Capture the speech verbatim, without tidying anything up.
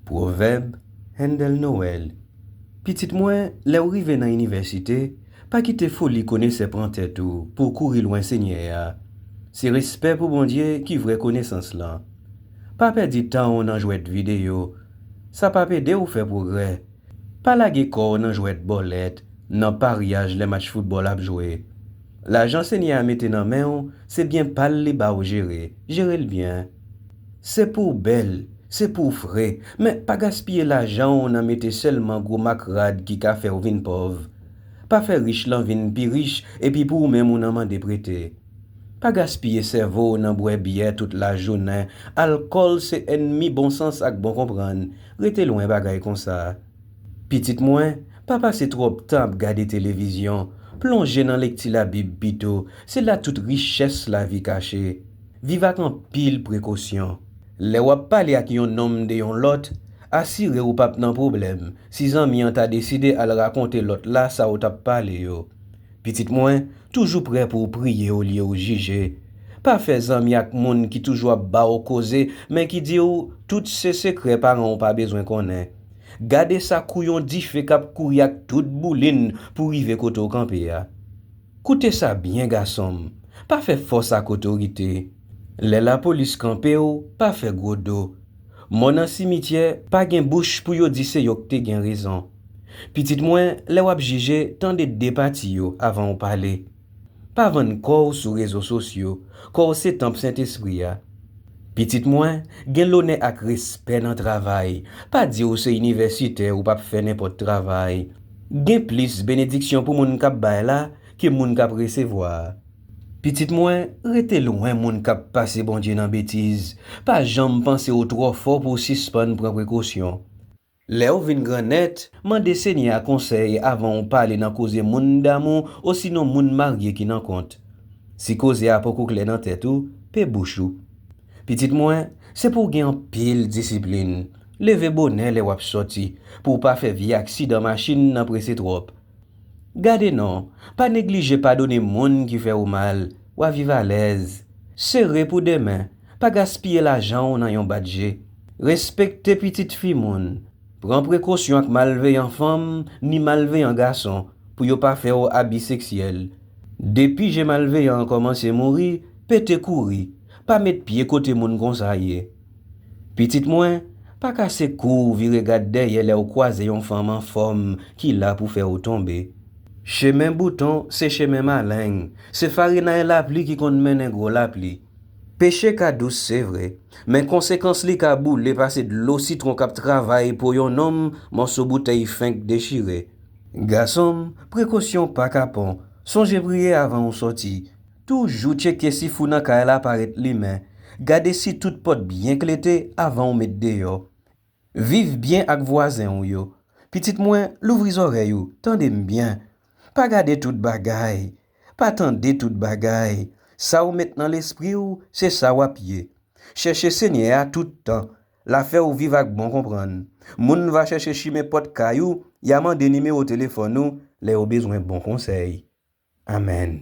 Pwovèb, Handel Noël. Pitit mwen, lè w rive nan inivèsite, pa kite foli konesè pran tèt ou pou w kouri lwen Senyè a. Se respè pou Bondye ki vrè konesans lan. Pa pèdi tan w nan jwèt videyo. Sa p ap ede w fè pwogrè. Pa lage kò w nan jwèt bòlèt, nan paryaj lè match foutbòl ap jwe. Lajan Senyè a mete nan men w, se byen pa l li ba w jere. Jere l byen. Se pou w bèl, se pou w fre, men pa gaspiye lajan w nan mete sèlman gwo mak rad ki ka fè w vin pòv. Pa fè rich lan vin pi rich epi pou ou menm ou nan mande prete. Pa gaspiye sèvo w nan bwè byè tout lajounen, alkòl se ènmi bon sans ak bon konprann, rete lwen bagay konsa. Pitit mwen, pa pase twòp tan ap gade televizyon, plonje nan lekti Labib pito, se la tout richès lavi kache. Viv ak anpil prekosyon. Lè w ap pale ak yon nonm de yon lòt, asire w p ap nan pwoblèm si zanmi an ta deside al rakonte lòt la sa w t ap pale yo. Pitit mwen, toujou prè pou w priye olye w jije. Pa fè zanmi ak moun ki toujou ap ba w koze, men ki di w tout se sekrè paran w pa bezwen konnen. Gade sa kou yon dife k ap kouri ak tout boulin pou rive kote w kanpe a. Koute sa byen, gason m, pa fè fòs ak otorite. Lè lapolis kanpe w, pa fè gwo do. Mò nan simityè pa gen bouch pou yo di se yo k te gen rezon. Pitit mwen, lè w ap jije, tande de pati yo avan w pale. Pa vann kò w sou rezo sosyo, kò w se tanp Sentespri a. Pitit mwen, gen lonè ak respè nan travay. Pa di w se inivèsitè ou p ap fè nenpòt travay. Gen plis benediksyon pou moun k ap bay la ke moun k ap resevwa a. Pitit mwen, rete lwen moun k ap pase Bondye nan betiz. Pa janm panse w twò fò pou w sispann pran prekosyon. Lè w vin grannèt, mande Senyè a konsèy avan w pale nan koze moun damou osinon moun marye ki nan kont. Si koze a poko klè nan tèt ou, pe bouch ou. Pitit mwen, se pou w gen anpil disiplin. Leve bonè lè w ap sòti, pou w pa fè vye aksidan machin nan prese twòp. Gade non, pa neglije padone moun ki fè w mal, w a viv alèz. Sere pou demen, pa gaspiye lajan w nan yon bat je. Respekte pitit fi moun. Pran prekosyon ak malveyan fanm ni malveyan gason pou yo pa fè w abi seksyèl. Depi je malveyan an kòmanse mouri, pete kouri, pa met pye kote moun konsa ye. Pitit mwen, pa kase kou w vire gad dèyè lè w kwaze yon fanm anfòm ki la pou fè w tonbe. Chemen bouton se chemen maleng, se farinay lapli ki konn mennen gwo lapli. Peche ka dous, se vre, men konsekans li ka boule pase dlo sitwon k ap travay po yon nonm mòso boutèy fenk dechire. Gason m, prekosyon pa kapon, sonje priye avan w sòti. Toujou tcheke si fou nan kay la parèt limen. Gade si tout pòt byen klete avan w met deyò. Viv byen ak vwazen w yo. Pitit mwen, louvri zòrèy ou, tande m byen. Pa gade tout bagay. Pa tande tout bagay. Sa w met nan lespri w, se sa w ap ye. Chèche Senyè a tout tan. L a fè w viv ak bon konprann. Moun va chèche chimen pòt kay ou, y a mande nimewo telefòn ou lè yo bezwen bon konsèy. Amèn.